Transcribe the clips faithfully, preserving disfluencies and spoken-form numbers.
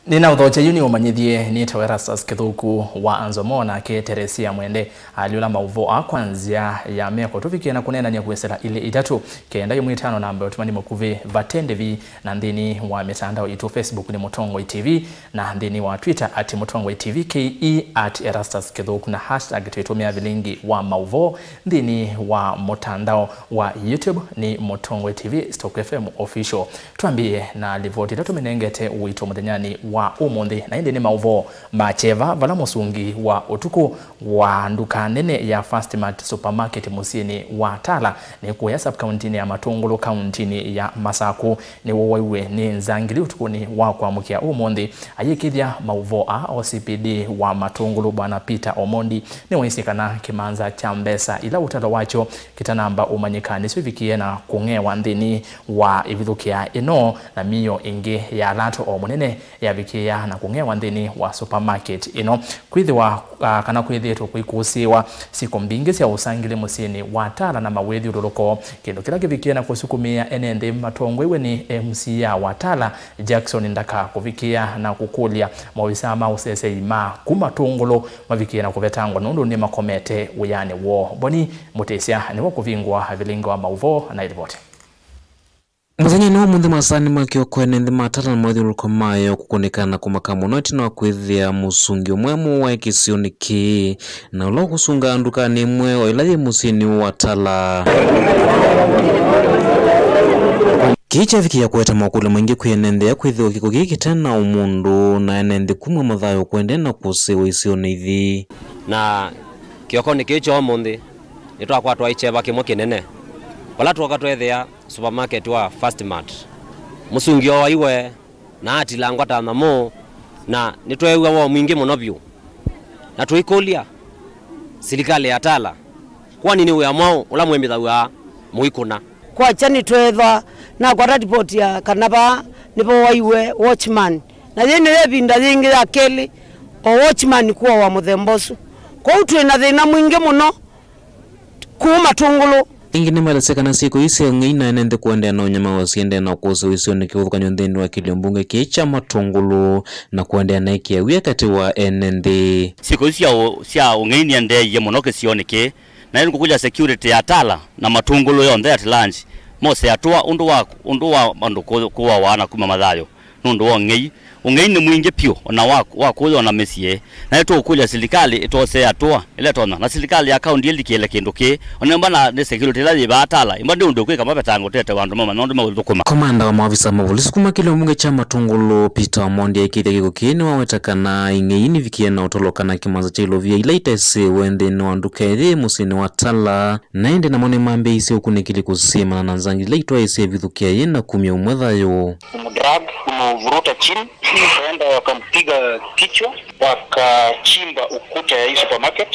Nĩnaũthokya yu nĩũmanyĩthye nĩtawa Erastus Kĩthũku wa Anzomo, nake Teresia Mwende alyũla maũvoo aa kwa nzĩa ya meko. Tũvikĩe na kũneenany'a kwĩsĩla ilĩ itatũ kenda ĩmwe itano namba ya ũtũmani mũkuvĩ vate ndĩvi, na nthĩnĩ wa mĩtandao itũ, Facebook nĩ Mũtongoi T V, na nthĩnĩ wa Twitter at Mũtongoi T V K E, at Erastus Kĩthũku, na hashtag twĩtũmĩa vilingi wa maũvoo nthĩnĩ wa mũtandao wa YouTube nĩ Mũtongoi T V Stock F M Official. Twambĩĩe na livoti ĩla tũmĩnengete witũ mũthenyanĩ wa ũmũnthĩ, na ĩndĩ nĩ maũvoo ma kyeva vala mũsungi wa ũtukũ wa nduka nene ya Fastmart Supermarket mũsyĩnĩ wa Tala nĩ kũya sub-kauntinĩ ya Matũngũlũ, kauntinĩ ya Masaku, nĩwowaiwe nĩ nzangili ũtukũnĩ wa kwamũkĩa ũmũnthĩ. Ayĩkĩthya maũvoo aa, O C P D wa Matũngũlũ, Bwana Peter Omondi, nĩwaisye kana kĩmanza kya mbesa ila ũtalo wakyo kĩtanamba ũmanyĩka nĩsyo ivikie na kũng'ewa nthĩnĩ wa ĩvithũkĩa ĩno, na mĩio ĩngĩ ya lato o mũnene yavikĩĩa na kũng'ewa nthĩnĩ wa supermarket ĩno. Kwĩthĩwa, ah, kana kwĩthĩĩtwe kũikũsĩĩwa siko mbingĩ sya ũsangili mũsyĩnĩ wa Tala na mawĩthyũlũlũko, kĩndũ kĩla kĩvikie na kũsukumĩa ene nthĩ matongoew'e nĩ M C A wa Tala, Jackson Ndaka, kũvikĩa na kũkũlya maovisaa ma ũseseĩ ma kuma Tũngũlũ mavikĩe na kũvetangwa nũndũ nĩmakomete wĩanĩ woo. Boni Mũtĩsya nĩwe ũkũvingũa vilingi wa maũvoo na ĩlivoti. Mũthenyanĩ wa ũmũnthĩ masaanĩ ma kĩoko ene nthĩ ma Tala na mawĩthyũlũlũko mayo kũkũnĩka na kũmaka mũno ĩtina wa kwĩthĩa mũsungi ũmwe mũwae kĩsionĩ kĩĩ, na ũla ũkũsungaa ndukanĩ ĩmwe o ĩla yĩ mũsyĩnĩ wa Tala. Kĩĩ kyavikĩĩa kũete makũlyo maingĩ kwĩ ene nthĩ aa kwĩthĩwa kĩko kĩĩ kĩte na ũmũndũ, na ene nthĩ kumw'a mathayũ kũendee na kũsĩĩwa isionĩ ithi. Na kĩokonĩ kĩĩ kya ũmũnthĩ, nĩtwakwatwa ĩkyeva kĩmwe kĩnene. Vala twoka tweethĩa supermarket wa Fastmart, mũsungi owaiwe na atilangwa ta nyamũ, na nĩtweew'a woo mwingĩ mũno vyũ. Na tũikũlya silikalĩ ya Tala, kwani nĩ wĩa mwaũ ũla mwĩmĩthaw'a mũikũna? Kwakya nĩtweethwa nakwata ripoti ya kana vaa nĩvowaiwe watchman, na yĩĩ nĩyo ĩvinda yĩngĩ ya kelĩ o watchman kũawa mũthemba ũsu. Kwoou twĩ na thĩna mwingĩ mũno kũu Matũngũlũ. Ĩngĩ nĩmaelesya kana syĩko ii sya ũng'ei na ene nthĩ kũendeea na ũnyamao siendee na ũkũsĩwa isionĩ kĩvathũkany'o nthĩnĩ wa kĩlio mbunge kĩĩ kya Matũngũlũ na kũendeea na ĩkĩa wia katĩ wa ene nthĩ. Syĩko isu sya ũ-, sya ũng'ei nĩendeeie mũno kĩsionĩ kĩĩ, na yu nĩkũkũlya security ya Tala na Matũngũlũ yonthe at large mose atũa ũndũ wa, ũndũ wa andũ kũ-, kũawa na kuma mathayũ nũndũ wa ũng'ei. Ũng'ei nĩ mwingĩ pyũ, ona wa, wa kũya ona mĩsyĩ. Na nĩtũũkũlya silikalĩ ĩtwosee atũa ĩla ĩtonya, na silikalĩ ya kaunti ĩlikĩle kĩndũ kĩĩ, ona ĩmba na nĩ security ĩla yĩ vaa Tala, ĩmba nĩ ũndũ ĩkwĩka mavetanga ũtete wa andũ mamanya ũndũ meũthũkũma. Komanda wa maovisa ma volisi kuma kĩlio mbunge kya Matũngũlũ, Peter Omondi, aĩkĩĩthya kĩko kĩĩ nĩwaweta kana ing'ei nĩvikie na ũtoloka na kĩmanza kya ilovia ila itaĩsĩwe nthĩnĩ wa nduka ĩyĩ mũsyĩnĩ wa Tala, na ĩndĩ namo nĩmambĩĩisye ũkunĩkĩli kũsiĩmana na nzangili ila itwaĩsye ĩvithũkĩa yĩ na kumya ũmwe thayũ. Kumdrag, kumvuruta chini, wakaenda wakampiga kichwa, wakachimba ukuta ya hii supermarket.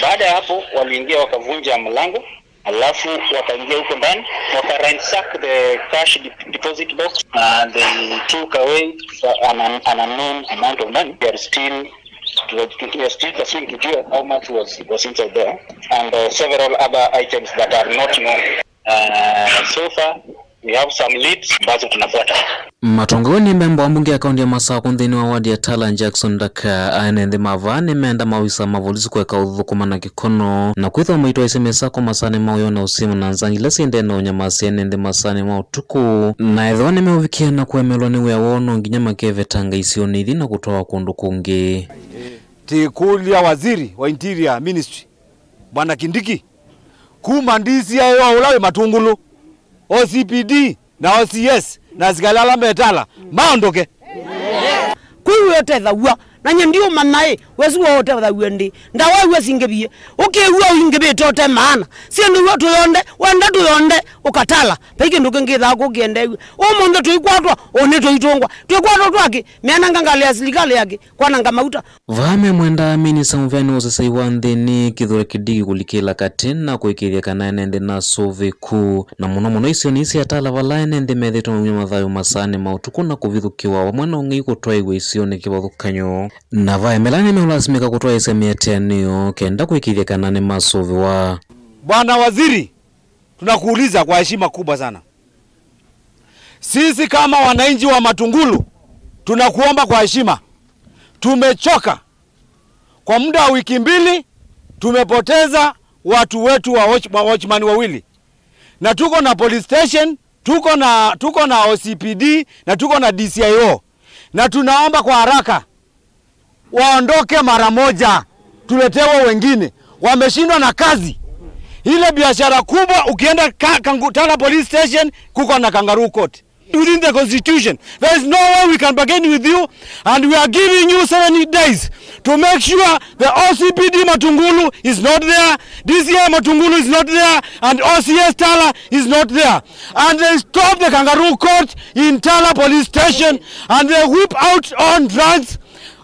Baada ya hapo, waliingia wakavunja mlango, alafu wakaingia huko ndani, waka ransack the cash de-, deposit box, and they took away an, an unknown amount of money. We are still, we are still pursuing to know how much was, was inside there, and, uh, several other items that are not known. Uh, so far, we have some leads ambazo tunafuata. Matongoew'e nĩ memba wa mbunge ya kaunti ya Masakũ nthĩnĩ wa wadi ya Tala, Jackson Ndaka, aene nthĩ ma vaa nĩmenda maovisa ma volisi kũeka ũthũkũma na kĩkono na kwĩthĩwa maitwaĩsye mĩsako masaanĩ ma ũyoo na ũsimu na nzangili ila siendee na ũnyamasya ene nthĩ masaanĩ ma ũtukũ, na ethĩwa nĩmeũvikĩa na kũemelwa nĩ wĩa woo, no nginya makevetanga isionĩ ithi na kũtwawa kũndũ kũngĩ. Tĩkũlya waziri wa Interior Ministry, Bwana Kindiki, kuma D C I wa ũla wĩ Matũngũlũ, O C P D na O C S na asikalĩ ala me Tala maondoke. Kwĩ wĩa ũtethaw'a, na nyie ndiũmanya ĩ, wĩsu wĩa ũtethaw'a ndĩ. Ndawa iw'a singĩvie. Ũkĩw'a ũingĩvĩte ũte maana. Syĩndũ iw'a tũyonde, wenda tũyonde, ũkatala. Vai kĩndũ kĩngĩ kĩthaa kũkĩendeew'e. Ũmũnthĩ tũikwatwa, ũnĩ tũitũngwa. Twĩkwatwa twakĩ, meananga ngalĩ ya silikalĩ yakĩ, kwananga mauta. Vaa memwendaa minista mũvĩanĩ wa ũsesei wa nthĩnĩ Kithure Kindiki kũlikĩla katĩ na kũĩkĩĩthya kana ene nthĩ nasũvĩku, na mũno mũno isionĩ ii sya Tala vala ene nthĩ methĩĩtwe maumya mathayũ masaanĩ ma ũtukũ na kũvithũkĩwa vamwe na ũng'ei kũtwaĩw'a isionĩ kĩvathũkany'o. Na vaemela nĩmeũlasimĩka kũtwaĩĩsya mĩatĩanĩo kenda kũĩkĩĩthya kana nĩmasũvĩwa. Bwana Waziri, tunakuuliza kwa heshima kubwa sana. Sisi kama wananchi wa Matungulu, Tunakuomba kwa heshima, tumechoka. Kwa muda wa wiki mbili tumepoteza watu wetu wa watch-, wa watchman wawili, na tuko na police station, tuko na, tuko na O C P D na tuko na D C I O, na tunaomba kwa haraka waondoke mara moja, tuletewe wengine. Wameshindwa na kazi. Ile biashara kubwa, ukienda ka, kangu, Tala Police Station, kuko na Kangaroo Court. Within the constitution, there is no way we can bargain with you, and we are giving you seven days to make sure the O C P D Matungulu is not there, D C I Matungulu is not there, and O C S Tala is not there. And they stop the Kangaroo Court in Tala Police Station, and they whip out on drugs,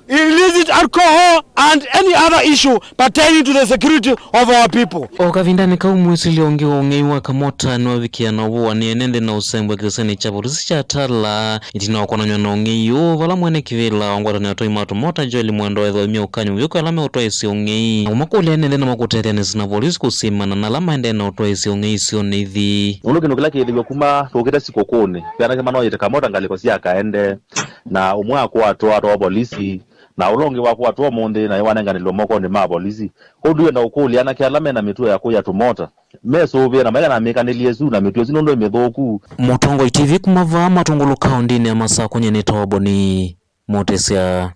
illicit alcohol, and any other issue pertaining to the security of our people. O kavindanĩ kau, mwĩsĩlyo ũngĩ wa ũng'ei wa Kamota nĩwavikĩa na ũvũanĩ ene nthĩ na ũsembwe kĩsĩnĩ kya volisi kya Tala. Ĩtina wa kwonany'a na ũng'ei ũũ, vala mwene kĩvĩla wa ngwatanĩo ya atwai ma tũmota Joel Mwendwa ethĩwa aumya ũkany'o mũvyũku ala meũtwaĩsya ũng'ei, na kũmakũlya ene nthĩ na makũtetheanĩsya na volisi kũsimana na ala maendee na ũtwaĩsya ũng'ei isionĩ ithi. Nũndũ kĩndũ kĩla kĩĩthĩw'e kuma tũkĩte sikũkũnĩ, ve anake manoyĩte Kamota ngalĩko sya Kaende, na ũmwe akwatwa atwawa volisi, na ũla ũngĩ wakwatwa ũmũnthĩ na wanenganĩlwe mokonĩ ma volisi. Kwoou ndiwenda ũkũlya anake ala mena mĩtuo ya kũya tũmota mesũvĩe na maikana mĩkanĩlye ĩsu na mĩtuo ĩsu nũndũ ĩ mĩthũku. Mũtongoi T V kuma vaa Matungulu kaũndĩnĩ ya Masakũ, nyie nĩtawa Boni Mũtĩsya.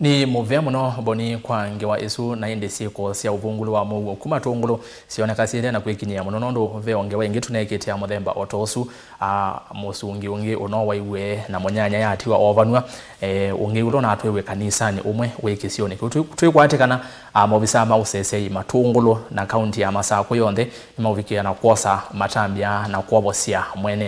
Nĩ mũvea mũno Boni kwa ngewa ĩsu, na ĩndĩ syĩko sya ũvũngũlũ wa mũuo kuma Tũngũlũ syoneka syĩendee na kwĩkinyĩa mũno, nũndũ ve o ngewa ĩngĩ tũneekĩte ya mũthemba o ta ũsu. A, mũsungi ũngĩ ũno waiw'e na mũnyanya yatiwa ovanw'a, e, ũngĩ ũla ũnatwĩw'e kanisanĩ ũmwe wĩ kĩsionĩ kĩu. Twĩ-, twĩkwatĩkana, a, maovisaa ma ũseseĩ Matũngũlũ na kaunti ya Masakũ yonthe nĩmaũvikĩa na kwosa matambya na kwovosya mwene.